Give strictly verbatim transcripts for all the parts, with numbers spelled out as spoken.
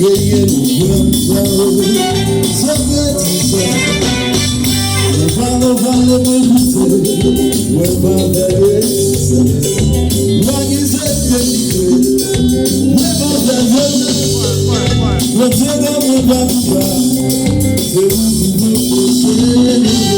Veye nou pran tan, sa vle di sa. Nou pa, nou pa leve pite, mwen pa veye sa. Mwen ki se delivre, mwen pa veye sa. Bondye nan mwen pa tou ba, se ou ki mwen poze.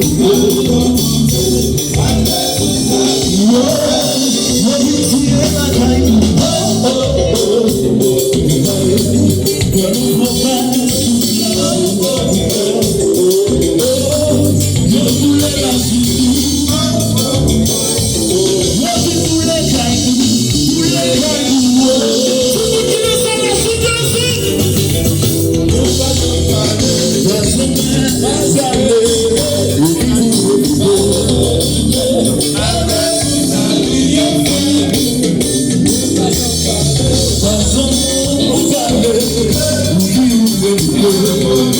Oh, oh, oh.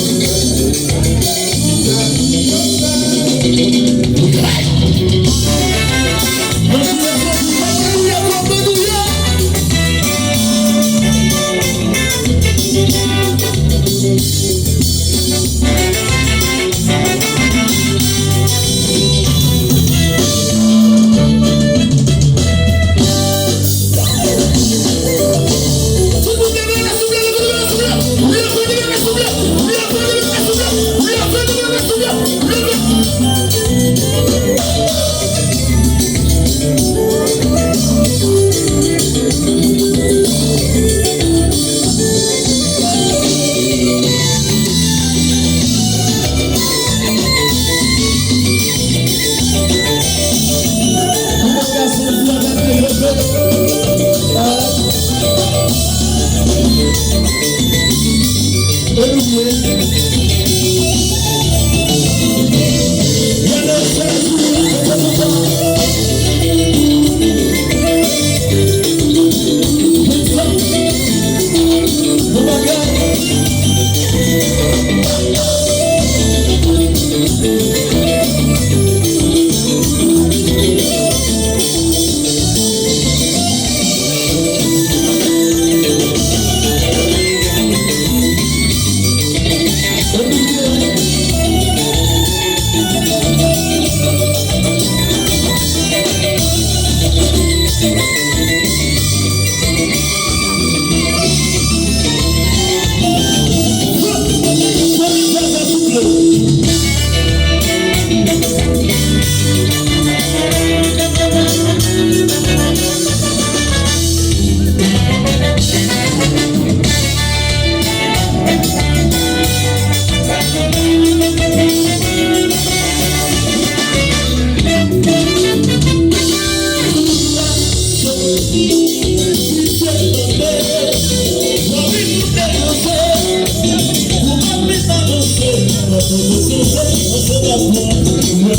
When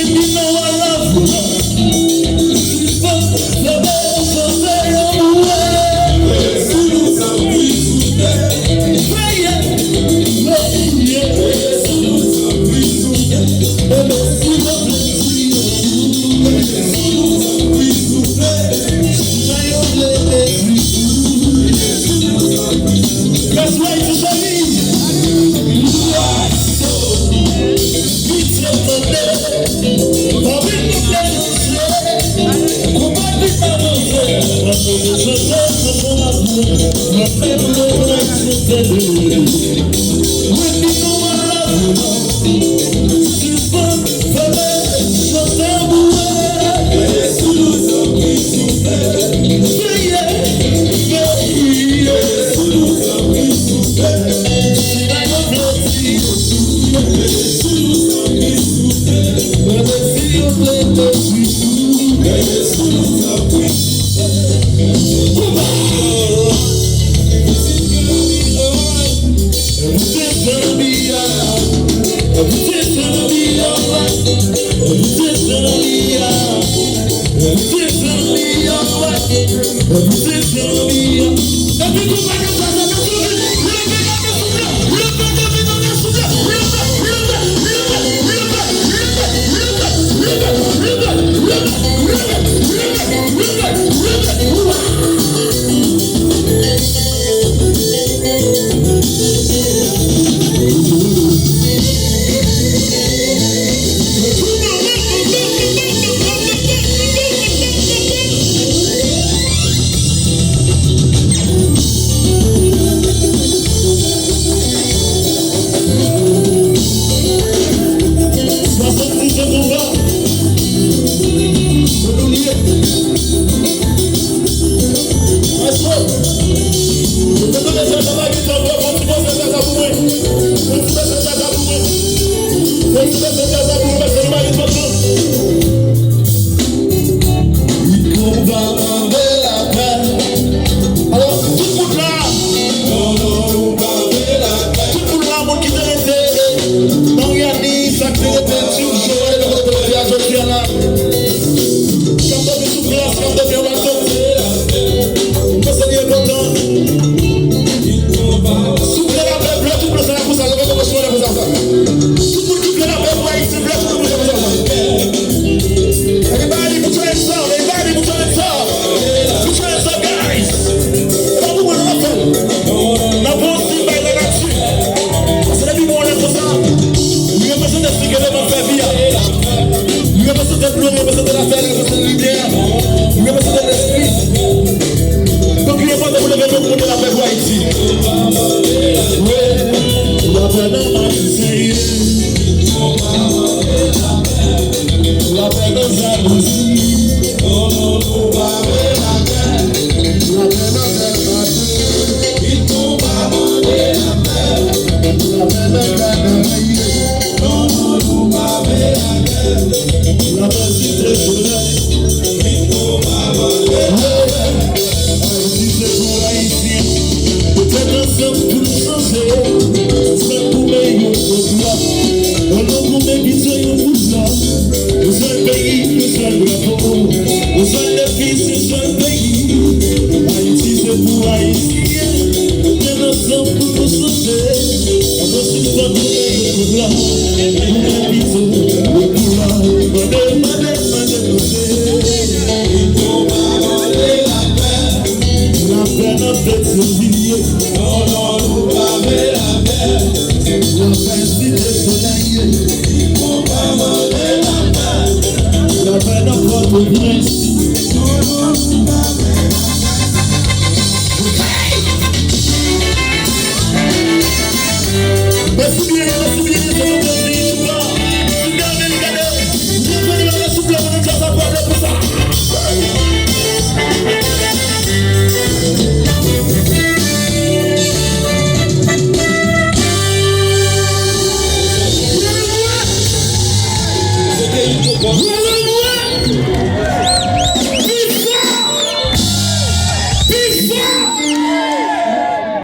you know I love you, sispann fè bèl chante anmou. Say yeah, yeah, yeah. That's right, Charlie. Alò, tout moun la, tout moun la, moun ki te rete, Mariani, sa k te rete, Tchouk, Joel, jodi a la. K ap dòmi sou plas, k ap dòmi anba tant. Mwen se li enpòtan. Si w vle lapè, vle tout moun sa konsa, leve kò w sou konsa. Tout moun ki vle lapè pou Ayiti, vle tout moun sa konsa. Everybody put your hands up, everybody put your hands up. Put your hands up, guys. E pa pou mwen nou ap fè l. N ap fè yon ti bay nan nati. Paske depi bon lè konsa, li reprezante sa ke Bondye fè vi a. Li reprezante dlo, li reprezante lafè, li reprezante limyè, li reprezante lespri. Donk, li enpòtan pou nou leve men pou pote lapè pou Ayiti. Wi, lapè nan Ayiti. Lapè nan jalouzi. Lapè nan tèt. Ayiti se pou Ayisyen. Tèt ansanm pou n chanje. Ansanm pou mete yon kote. An nou goumen pou yon pouvwa. Yon sèl peyi, yon sèl drapo. Yon sèl defi, yon sèl peyi. Ayiti se pou Ayisyen. Tèt ansanm pou nou chanje. Ann nou sispann goumen yon pouvwa. Goumen pito, yon pouvwa. Mande, mande, mande, mande. Lapè nan Petyonvil ye. Non, non, nou pa vle lapè. Lapè Site Solèy ye. Nou pa mande lapè. Lapè nan Pòtoprens. Non, non, nou pa vle lapè. Mèsi byen, mèsi byen, se yon plezi, Choupa. Choupa, men li gade. Leve men w, souple, pou nou fè sa, pou nou fè sa. Se peyi Choupa.